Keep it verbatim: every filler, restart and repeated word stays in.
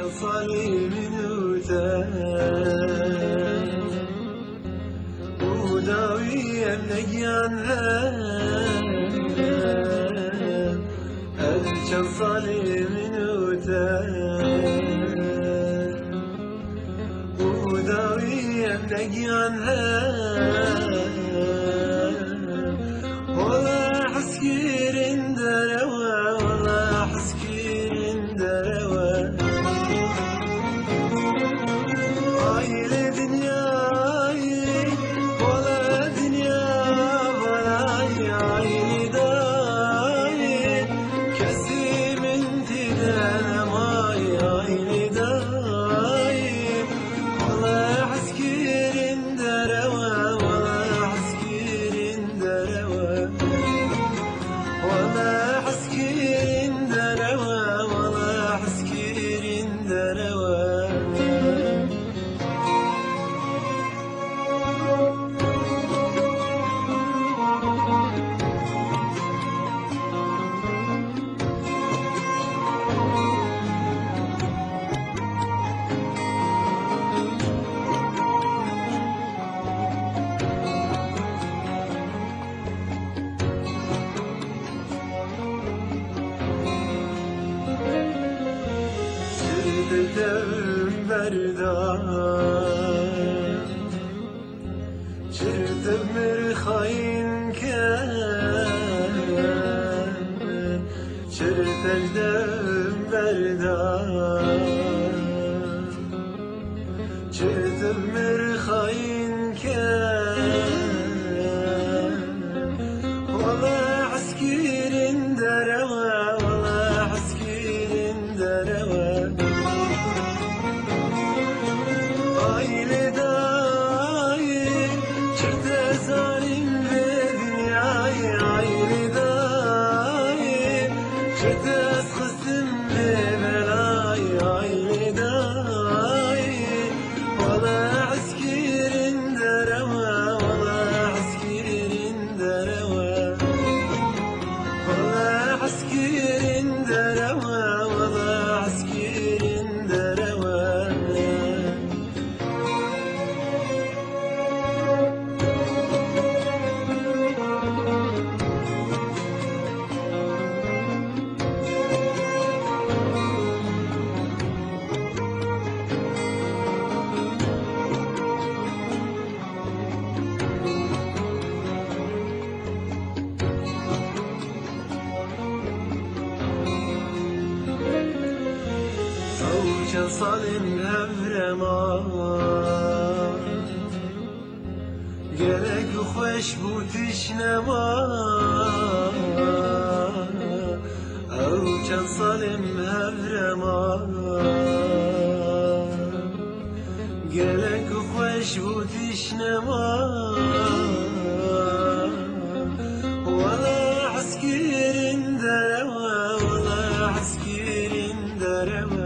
Salê min û te û dawî em ne giyan re, ev çend salê min û te û dawî em ne giyan re. Wala hezkirin derewe, wala hezkirin derewe. Aile dinyayê, wala dinya, wala aile dayê. Kesî min tîde nemay aile dayê. Wala hezkirin derewe, wala hezkirin derewe. Wala hezkirin derewe, wala hezkirin derewe. Çirtevim berda, çirtev mir xayin ken, çirtev devim berda. Çirtev mir xayin ken. Wala hezkirin derewe, wala hezkirin derewe. Aile dayê, çirte zalim vê dinyayê. Aile dayê, çirte ez xistim vê belayê. Aile dayê. Wala hezkirin derewe, wala hezkirin derewe. Wala hezkirin derewe, wala hezkirin derewe. Ew çend salên hev re ma. Gelek xweş bû tişt nema. Ew çend salên hev re ma. Gelek xweş bû tişt nema. Wala hezkirin derewe, wala hezkirin derewe.